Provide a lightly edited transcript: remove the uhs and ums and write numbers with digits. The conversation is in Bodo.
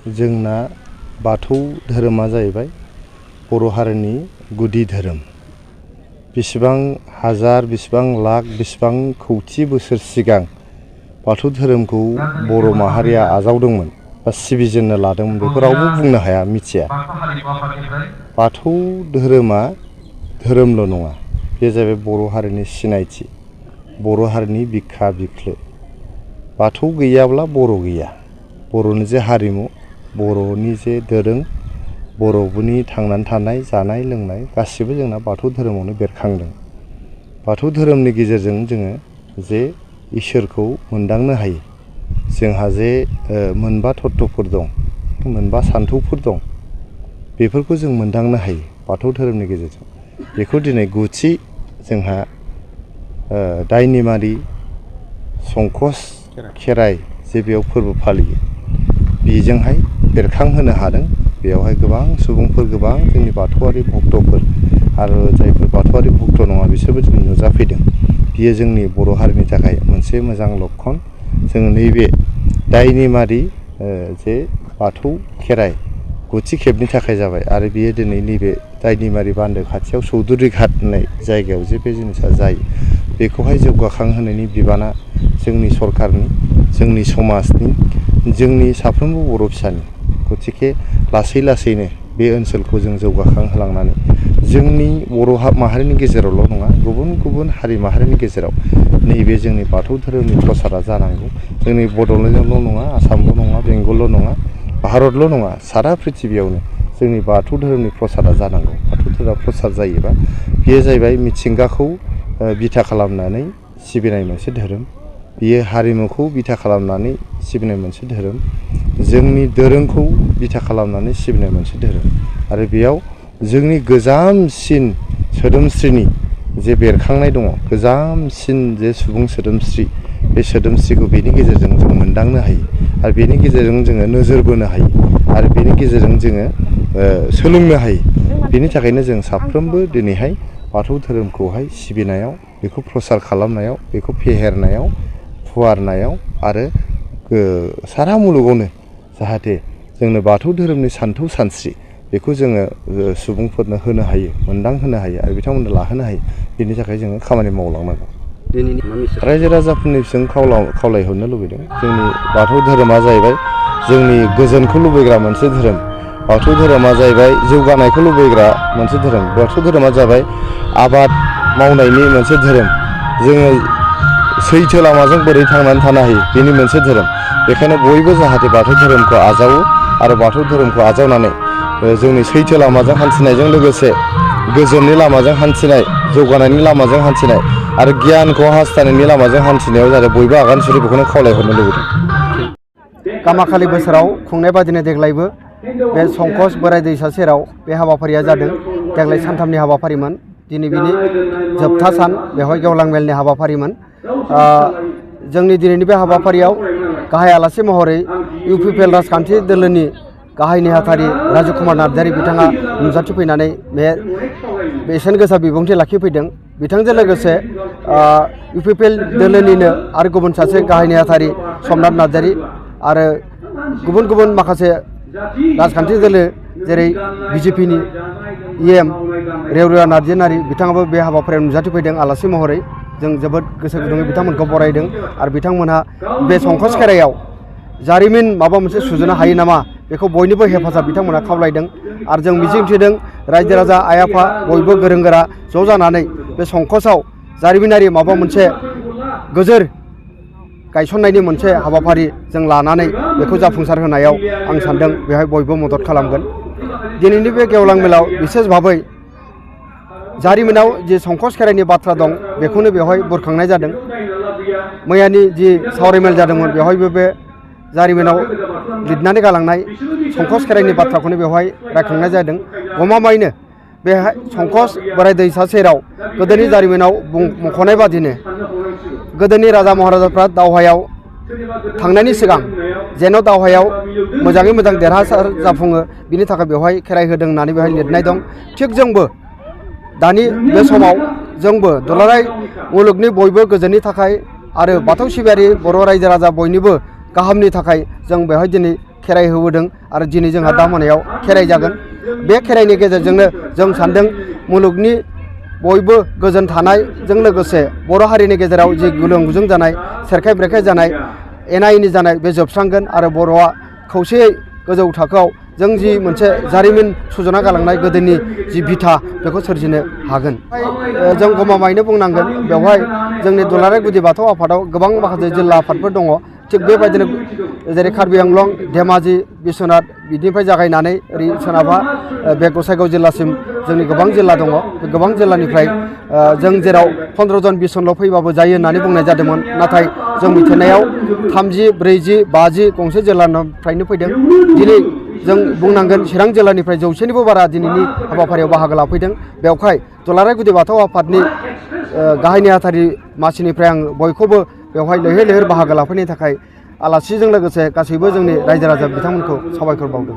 जोंना बाथौ धोरोमा जाहैबाय बर' हारिनि गुदि धोरोम। बेसेबां हाजार, बेसेबां लाख, बेसेबां खौथि बोसोर सिगां बाथौ धोरोमखौ बर' माहारिया आजावदोंमोन बा सिबिजेननो लादोंमोन बेखौ रावबो बुंनो हाया, मिथिया। बाथौ धोरोमा धोरोमल' नङा, बे जाहैबाय बर' हारिनि सिनायथि, बर' हारिनि बिखा बिख्लो। बाथौ गैयाब्ला बर' गैया। बर'नि जे हारिमु, बर'नि जे दोरों, बर'नि थांनानै थानाय, जानाय लोंनाय गासिबो जोंना बाथौ धोरोमावनो बेरखांदों। बाथौ धोरोमनि गेजेरजों जोङो जे इसोरखौ मोनदांनो हायो। जोंहा जे मोनबा तत्वफोर दं, मोनबा सान्थौफोर दं, बेफोरखौ जों मोनदांनो हायो बाथौ धोरोमनि गेजेरजों। बेखौ दिनै गुथि जोंहा दायनिमारि संकस खेराइ जे बेयाव फोरबो फालियो, बेजोंहाय बेरखांहोनो हादों। बेयावहाय गोबां सुबुंफोर, गोबां जोंनि बाथौआरि भक्तफोर आरो जायफोर बाथौआरि भक्त नङा बिसोरबो जों नुजाफैदों। बियो जोंनि बर' हारिनि थाखाय मोनसे मोजां लक्षण। जोङो नैबे दायनिमारि जे बाथौ खेराइ गुथि खेबनि थाखाय जाबाय आरो बियो दिनै नैबे दायनिमारि बान्दो खाथियाव चौधुरी घाट होननाय जायगायाव जे बे जिनिसा जायो, बेखौहाय जौगाखांहोनायनि बिबाना जोंनि सरकारनि, जोंनि समाजनि, जोंनि साफ्रोमबो बर' फिसानि। गतिके लासै लासैनो बे ओनसोलखौ जों जौगाखांहोलांनानै जोंनि बर' माहारिनि गेजेरावल' नङा, गुबुन गुबुन हारि माहारिनि गेजेराव नैबे जोंनि बाथौ धोरोमनि प्रसारा जानांगौ। जोंनि बड'लेण्डआवल' नङा, आसामल' नङा, बेंगलल' नङा, भारतल' नङा, सारा पृथिबियावनो जोंनि बाथौ धोरोमनि प्रसारा जानांगौ। बाथौ धोरोमा प्रसार जायोबा बेयो जाहैबाय मिथिंगाखौ बिथा खालामनानै सिबिनाय मोनसे धोरोम। बियो हारिमुखौ बिथा खालामनानै सिबिनाय मोनसे धोरोम। जोंनि दोरोंखौ बिथा खालामनानै सिबिनाय मोनसे धोरोम। आरो बेयाव जोंनि गोजामसिन सोदोमस्रिनि जे बेरखांनाय दङ, गोजामसिन जे सुबुं सोदोमस्रि, बे सोदोमस्रिखौ बेनि गेजेरजों जों मोनदांनो हायो आरो बेनि गेजेरजों जोङो नोजोर बोनो हायो आरो बेनि गेजेरजों जोङो सोलोंनो हायो। बेनि थाखायनो जों साफ्रोमबो दिनैहाय बाथौ धोरोमखौहाय सिबिनायाव, बेखौ प्रसार खालामनायाव, बेखौ फेहेरनायाव, फुवारनायाव आरो सारा मुलुगावनो जाहाथे जोंनो बाथौ धोरोमनि सान्थौ सानस्रि बेखौ जोङो सुबुंफोरनो होनो हायो, मोनदांहोनो हायो आरो बिथांमोननो लाहोनो हायो। बेनि थाखाय जोङो खामानि मावलांनांगौ। रायजो राजाफोरनिसिम खावलायहरनो लुबैदों, जोंनि बाथौ धोरोमा जाहैबाय जोंनि गोजोनखौ लुबैग्रा मोनसे धोरोम। बाथौ धोरोमा जाहैबाय जौगानायखौ लुबैग्रा मोनसे धोरोम। बाथौ धोरोमा जाबाय आबाद मावनायनि मोनसे धोरोम। जोङो सैथो लामाजों बोरै थांनानै थानो हायो बेनि मोनसे धोरोम। बेखायनो बयबो जाहाथे बाथौ धोरोमखौ आजावो आरो बाथौ धोरोमखौ आजावनानै जोंनि सैथो लामाजों हान्थिनायजों लोगोसे गोजोननि लामाजों हान्थिनाय, जौगानायनि लामाजों हान्थिनाय आरो गियानखौ हास्थायनायनि लामाजों हान्थिनायाव जाहाथे बयबो आगान सुरो, बेखौनो खावलायहरनो लुबैदों। गामाखालि बोसोराव खुंनाय बादिनो देग्लायबो बे संकस बोराइ दैसा सेराव बे हाबाफारिया जादों। देग्लाय सानथामनि हाबाफारिमोन। दिनै बिनि जोबथा सान, बेवहाय गेवलां मेलनि हाबाफारिमोन। जोंनि दिनैनि बे हाबाफारियाव गाहाय आलासि महरै UPPL राजखान्थि दोलोनि गाहाय नेहाथारि राजु कुमार नार्जारि बिथाङा नुजाथिफैनानै बे बेसेन गोसा बिबुंथि लाखिफैदों। बिथांजों लोगोसे UPPL दोलोनिनो आरो गुबुन सासे गाहाय नेहाथारि समनाथ नार्जारि आरो गुबुन गुबुन माखासे राजखान्थि दोलो जेरै BJPनि EM रेवरिया नार्जारि बिथाङाबो बे हाबाफारियाव नुजाथिफैदों आलासि महरै। जों जोबोद गोसो गुदुङै बिथांमोनखौ बरायदों आरो बिथांमोनहा बे संकस खेराइयाव जारिमिन माबा मोनसे सुजुनो हायो नामा बेखौ बयनिबो हेफाजाब बिथांमोना खावलायदों। आरो जों मिजिंथिदों रायजो राजा, आइ आफा बयबो गोरों गोरा ज' जानानै बे संकसआव जारिमिनारि माबा मोनसे गोजोर गायसननायनि मोनसे हाबाफारि जों लानानै बेखौ जाफुंसार होनायाव आं सानदों बेवहाय बयबो मदद खालामगोन। दिनैनि बे गेवलां मेलाव बिसेस भाबै जारिमिनाव जि संकस खेराइनि बाथ्रा दं बेखौनो बेवहाय बुरखांनाय जादों। मैयानि जि सावरायमेल जादोंमोन बेवहायबो बे जारिमिनाव लिरनानै गालांनाय संकस खेराइनि बाथ्राखौनो बेवहाय रायखांनाय जादों। गमामायैनो बे संकस बोराइ दैसा सेराव गोदोनि जारिमिनाव मख'नाय बादिनो गोदोनि राजा महाराजाफ्रा दावहायाव थांनायनि सिगां जेन' दावहायाव मोजाङै मोजां देरहासार जाफुङो बिनि थाखाय बेवहाय खेराइ होदों होननानै बेवहाय लिरनाय दं। थिग जोंबो दानि बे समाव जोंबो दुलाराय मुलुगनि बयबो गोजोननि थाखाय आरो बाथौ सिबियारि बर' रायजो राजा बयनिबो गाहामनि थाखाय जों बेवहाय दिनै खेराइ होबोदों आरो दिनै जोंहा दा मोनायाव खेराइ जागोन। बे खेराइनि गेजेरजोंनो जों सानदों मुलुगनि बयबो गोजोन थानायजों लोगोसे बर' हारिनि गेजेराव जि गुलुं गुजुं जानाय सेरखाय बेरखाय जानाय एना एनि जानाय बे जोबस्रांगोन आरो बर'आ खौसेयै गोजौ थाखोआव जों जि मोनसे जारिमिन सुजुना गालांनाय गोदोनि जि बिथा बेखौ सोरजिनो हागोन। जों गमामायैनो बुंनांगोन बेवहाय जोंनि दुलाराय गुदि बाथौ आफादाव गोबां माखासे जिल्ला आफादफोर दङ। थिग बेबायदिनो जेरै कार्बि आंलं, धेमाजि, बिश्वनाथ बिनिफ्राय जागायनानै ओरै सोनाबहा बे गसाइगाव जिल्लासिम जोंनि गोबां जिल्ला दङ। बे गोबां जिल्लानिफ्राय जों जेराव 15 जन 20 जनल' फैबाबो जायो होननानै बुंनाय जादोंमोन, नाथाय जों मिथिनायाव 30, 40, 50 गंसे जिल्लानिफ्रायनो फैदों। दिनै जों बुंनांगोन चिरां जिल्लानिफ्राय 100निबो बारा दिनैनि हाबाफारियाव बाहागो लाफैदों। बेवहाय दुलाराय गुदि बाथौ आफादनि गाहाय नेहाथारि मासिनिफ्राय आं बयखौबो बेवहाय लैहोर लैहोर बाहागो लाफैनायनि थाखाय आलासिजों लोगोसे गासैबो जोंनि रायजो राजा बिथांमोनखौ साबायखर बावदों।